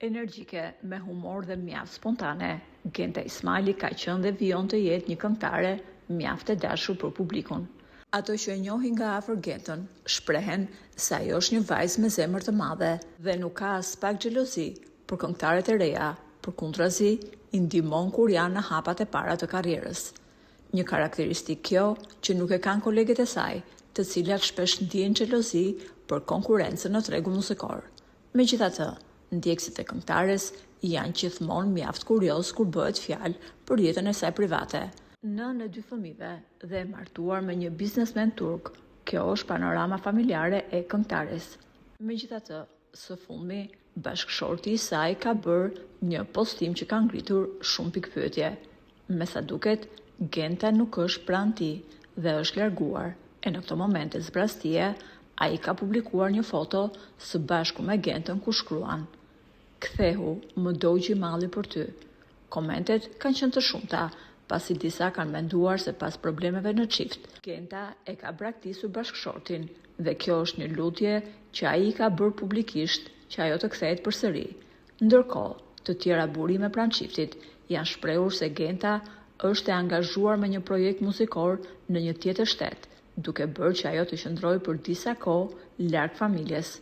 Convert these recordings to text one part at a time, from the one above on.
Energjike, me humor dhe mjaft spontane, Genta Ismajli ka qenë dhe vijon të jetë një këngëtare mjaft e dashur për publikun. Ato që e njohin nga afër Gentën shprehen se ajo është një vajzë me zemër të madhe dhe nuk ka aspak xhelozi për këngëtaret e reja, përkundrazi i ndihmon kur janë në hapat e para të karrierës. Një karakteristikë kjo që nuk e kanë koleget e saj, të cilat shpesh ndiejnë xhelozi për konkurrencën në tregun muzikor. Megjithatë, ndjekësit e këngëtares janë gjithmonë mjaft kuriozë kur bëhet fjalë për jetën e saj private. Nënë e dy fëmijëve dhe e martuar me një biznesmen turk, kjo është panorama familjare e këngëtares. Megjithatë, së fundmi, bashkëshorti i saj ka bërë një postim që ka ngritur shumë pikëpyetje. Me sa duket, Genta nuk është pranë tij dhe është larguar, e në këto momente zbrazëtie, ai ka publikuar një foto së bashku me Gentën ku shkruan, Kthehu, më dogji malli për ty. Komentet kanë qenë të shumta, pasi disa kanë menduar se pas problemeve në çift, Genta e ka braktisur bashkëshortin dhe kjo është një lutje që ai i ka bërë publikisht që ajo të kthehet përsëri. Ndërkohë, të tjera burime pranë çiftit janë shprehur se Genta është e angazhuar me një projekt muzikor në një tjetër shtet, duke bërë që ajo të qëndrojë për disa kohë larg familjes.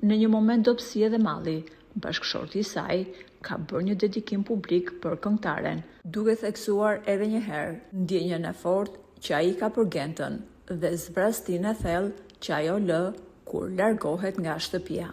Në një moment dobësie dhe malli, bashkëshorti i saj ka bërë një dedikim publik për këngëtaren, duke theksuar edhe një herë ndjenjën e fortë që ai ka për Gentën dhe zbrazëtinë e thellë që ajo lë kur largohet nga shtëpia.